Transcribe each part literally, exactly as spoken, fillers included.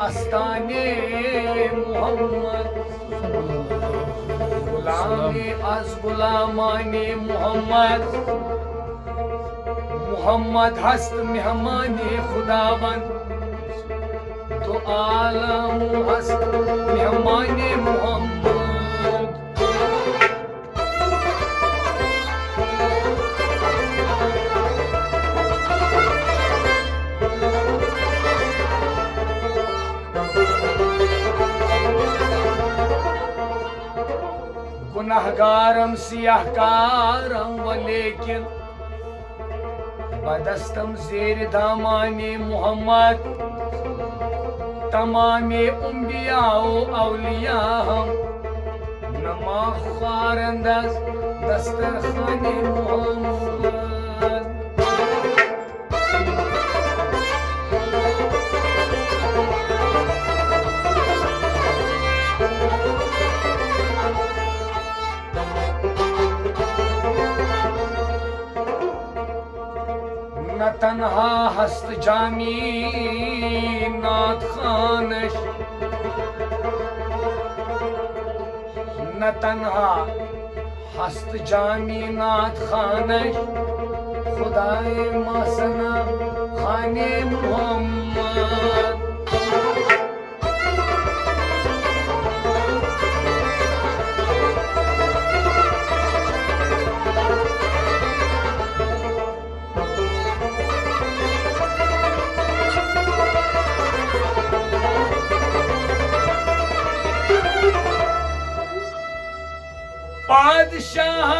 استانِ محمد، غلامِ از غلامانِ محمد، محمد ہست مہمانِ خداوند، دو عالم ہست مہمانِ محمد۔ گناہگارم سیاہ کارم ولیکن بدستم زیر دامانِ محمد۔ تمامِ انبیاء و اولیاء ہم نما خوارند از دسترخوانِ محمد۔ نہ تنہا ہست جامی نعت خوانش، نہ تنہا ہست جامی نعت خوانش، خدائے ما ثنا خوانِ محمد۔ پادشاہ،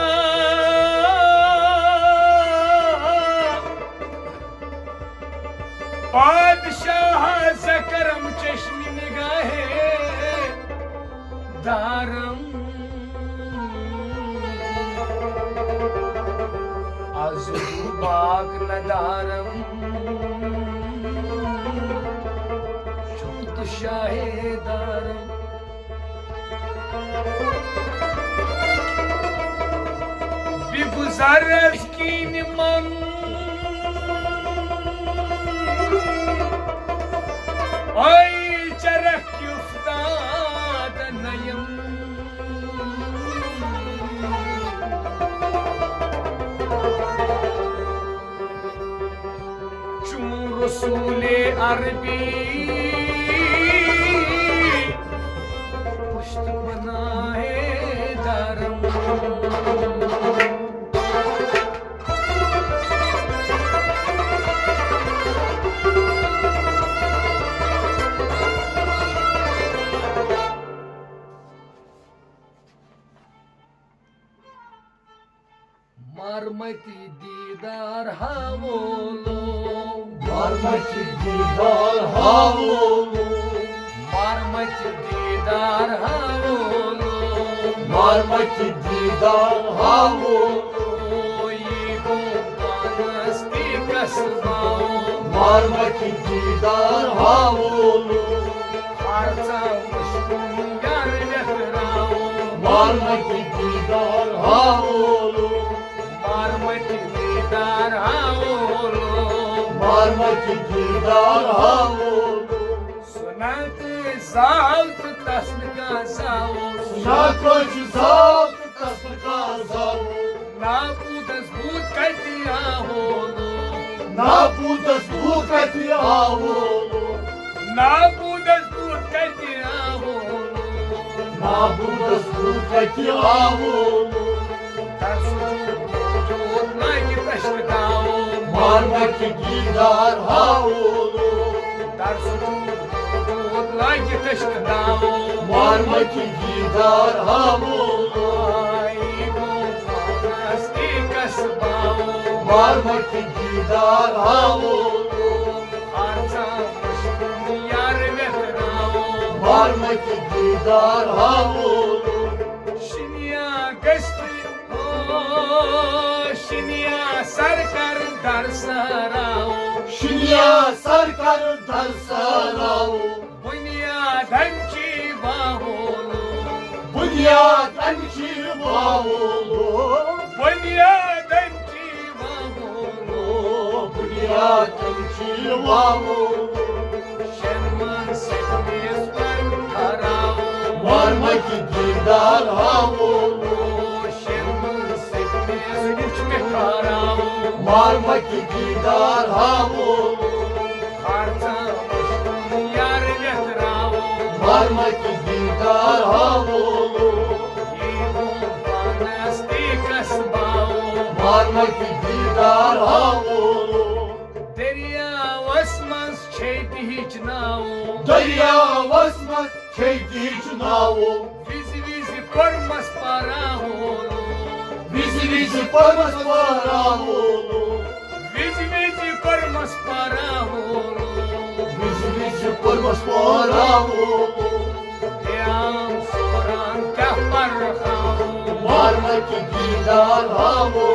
پادشاہ ز کرم چشم نگاہ دارم، از تو باک ندارم، چون تو شاہ دارم۔ بگذر از کین من، ای چرخ افتاد نیم۔ چون رسول عربی پشت پناہ دارم۔ مارمتی دیدار ہاوولو۔ مارمتی دیدار ہاوولو۔ مارمتی دیدار ہاوولو۔ مارمتی دیدار ہاوولو۔ یہ گو پانس تی قصباؤ۔ مارمتی دیدار ہاوولو۔ ہر ژا مشکل یار ویتراؤ۔ مارمتی دیدار ہاوولو۔ مارمتی دیدار ہاوولو۔ مارمتی دیدار ہاوولو۔ سُہ ناو تہٕ زاو تہٕ تس نہٕ کانٛہہ زاوُس۔ ناو کٲنٛسہِ زاو تہٕ تس نہٕ کانٛہہ زاوُس۔ نابودس بوٗت کتہِ آوولو۔ نابودس بوٗت کتہِ آوولو۔ نابودس بوٗت کتہِ آوولو۔ نابودس بوٗت کتہِ آوولو۔ در سجود موجود لگہِ تشک داو۔ مارمتی دیدار ہاوولو۔ در سجود موجود لگہِ تشک داو۔ مارمتی دیدار ہاوولو۔ آئی گو پانس تی قصباؤ۔ مارمتی دیدار ہاوولو۔ ہر ژا مشکل یار ویتراؤ۔ مارمتی دیدار ہاوولو۔ شنیا گشت، او، شنیا سرکر در سراؤ۔ شنیا سرکر در سراؤ۔ بنیادن چی واہولو۔ بنیادن چی واہولو۔ بنیادن چی واہولو۔ بنیادن چی واہولو۔ دیدار ہاوولو۔ شیرنہِ سۭتۍ وُچھ مےٚ ٹھہراوو۔ مارمکہِ دیدار ہاوولو۔ خرژان مشکوم یار ویتراوو۔ مارمکہِ دیدار ہاوولو۔ یی ووٚن پانس تی کس باوو۔ مارمکہِ دیدار ہاوولو۔ دٔریاوس منٛز چھے تِہِچ ناوو۔ دٔریاوس منٛز چھے تِہِچ ناوو۔ وِزِ وِزِ کوٚرمس پاراوولو۔ وِزِ وِزِ کوٚرمس پاراوولو۔ وِزِ وِزِ کوٚرمس پاراوولو۔ وِزِ وِزِ کوٚرمس پاراوولو۔ دیام سوران کیٛاہ پرٕ ہاوو۔ مارمکہِ دیدار ہاوو۔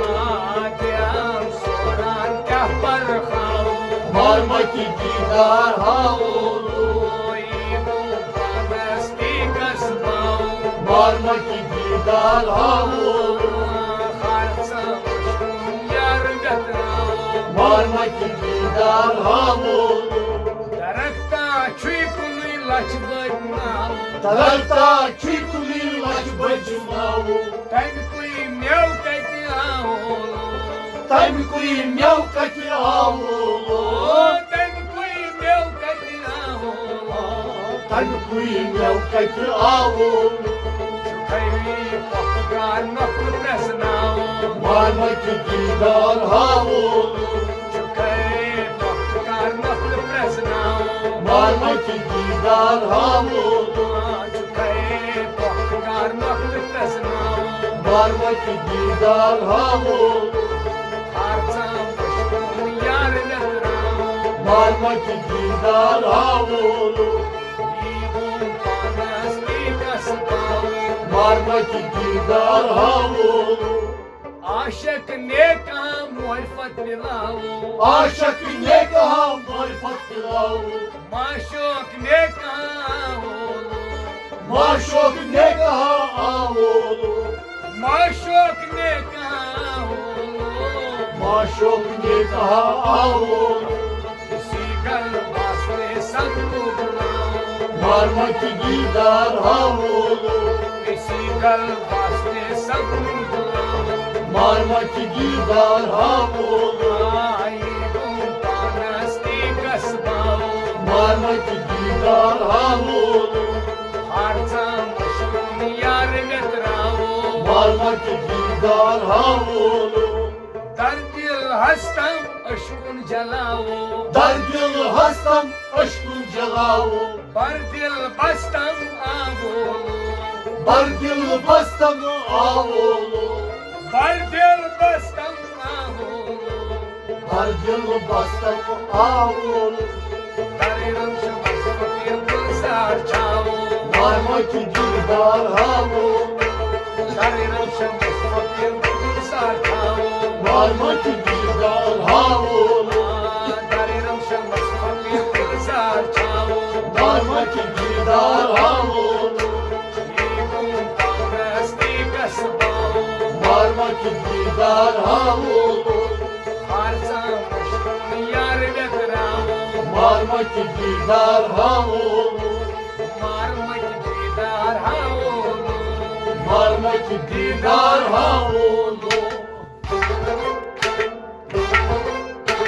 آ، دیام سوران کیٛاہ پرٕ ہاوو۔ مارمکہِ دیدار ہاوو۔ یی ووٚن پانس تی کس باوو۔ مارمکہِ دیدار ہاوو۔ خرژان مشکوم یار ویتراوو۔ مارمکہِ دیدار ہاوو۔ درختا چھُے کُنُے لچھ بٔدۍ ناوو۔ درختا چھُے کُنُے لچھ بٔدۍ ناوو۔ تَمہِ کُے مٮ۪وٕ کَتہِ آوو؟ تَمہِ کُے مٮ۪وٕ کَتہِ آوو؟ تَمہِ کُے مٮ۪وٕ کَتہِ آوو؟ تَمہِ کُے مٮ۪وٕ کَتہِ آوو؟ چھُکھَے پۄختہٕ کار نۄقلہٕ پرٛٮ۪زناوو۔ مارمکہِ دیدار ہاوو۔ چھُکھَے پۄختہٕ کار نۄقلہٕ پرٛٮ۪زناوو۔ مارمکہِ دیدار ہاوو۔ چھُکھَے پۄختہٕ کار نۄقلہٕ پرٛٮ۪زناوو۔ مارمکہِ دیدار ہاوو۔ خرژان مشکوم یار ویتراوو۔ مارمکہِ دیدار ہاوو۔ یی ووٚن پانس تی کس باوو۔ مارمکہِ دیدار ہاوو۔ عاشق نیکاں معرفت دلاوو۔ عاشق نیکاں معرفت دلاوو۔ معشوق نیکاں آوولو۔ معشوق نیکاں آوولو۔ معشوق نیکاں آوولو۔ معشوق نیکاں آوولو۔ اسی گل واسطے سب کو بلاوو۔ مارمکہِ دیدار ہاوولو۔ اسی گل واسطے سب کو بلاوو۔ مارمکہِ دیدار ہاوولو۔ آ، یی ووٚن پانس تی کس باوو۔ مارمکہِ دیدار ہاوولو۔ خرژان مشکوم یار ویتراوو۔ مارمکہِ دیدار ہاوولو۔ در دل ہستم اشکن جلاوو۔ در دل ہستم اشکن جلاوو۔ بر دل بستم آوولو۔ بر دل بستم آوولو۔ بر دل بستم آوولو۔ بر دل بستم آوولو۔ در رمشم فقیر گلزار چھاوو۔ مارمکہِ دیدار ہاوو۔ در رمشم فقیر گلزار چھاوو۔ مارمکہِ دیدار ہاوو۔ در رمشم فقیر گلزار چھاوو۔ مارمکہِ دیدار ہاوو۔ یی ووٚن پانس تی کس باوو۔ مارمکہِ دیدار ہاوو۔ خرژان مشکوم یار ویتراوو۔ مارمکہِ دیدار ہاوو۔ مارمکہِ دیدار ہاوو۔ مارمکہِ دیدار ہاوو۔